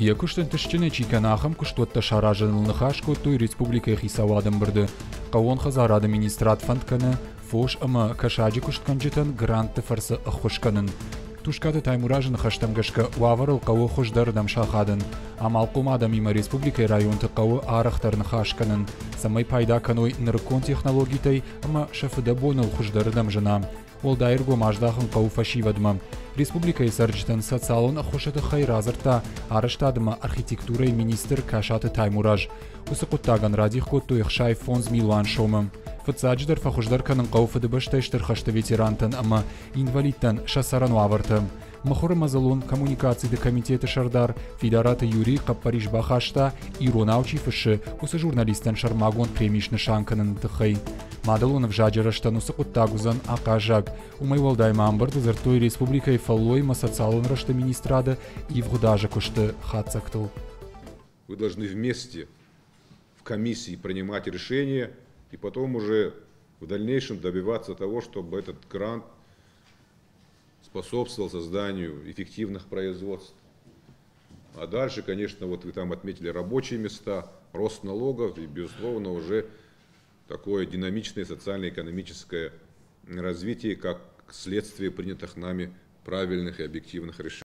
Йӕ куыст ӕнтыстджынӕй чи кӕны, ахӕм куыстуӕттӕ саразыныл ныхас кодтой республикӕйы хицауады ӕмбырды. Хъӕууон хӕдзарады министрад фӕнд кӕны фос ӕмӕ кӕсаджы куыстгӕнджытӕн грантты фӕрцы ӕххуыс кӕнын. Тускъаты Таймуразы ныхӕстӕм гӕсгӕ уавӕрыл хъӕуы хуыздӕрырдӕм сахадын. Амалхъом адӕмимӕ республикӕйы районты хъӕуы арӕхдӕр ныхас кӕнын, цӕмӕй пайда кӕной нырыккон технологитӕй ӕмӕ сӕ фыдӕбоныл хуыздӕрырдӕм зына. Уӕлдай ӕргом аздахын хъӕуы фӕсивӕдмӕ. Республикӕйы цӕрджытӕн социалон ӕххуысы тыххӕй радзырдта арӕзтад ӕмӕ архитектурӕйы министр Касаты Таймураз. Уыцы хъуыддагӕн радих кодтой 65 милуан сомы. Фыццаджыдӕр фӕхуыздӕр кӕнын хъӕуы Фыдыбӕстӕйы Стыр хӕсты ветерантӕн ӕмӕ инвалидтӕн сӕ цӕрӕн уавӕртӕ. Мыхуыры мадзалон коммуникациты комитеты сӕрдар Фидараты Юрий хъӕппӕрис бахаста, иронау чи фыссы, уыцы журналисттӕн сӕрмагонд преми снысан кӕныны тыххӕй. Мадӕлон ӕвзаджы рӕзтӕн уыцы хъуыддаг уыдзӕн ахъаззаг. Уымӕй уӕлдай ма ӕмбырды дзырдтой республикӕйы фӕллой ӕмӕ социалон рӕзты министрады ивгъуыд азы куысты хатдзӕгтыл. Вы должны вместе в комиссии принимать решения и потом уже в дальнейшем добиваться того, чтобы этот грант способствовал созданию эффективных производств. А дальше, конечно, вот вы там отметили рабочие места, рост налогов и, безусловно, уже такое динамичное социально-экономическое развитие, как следствие принятых нами правильных и объективных решений.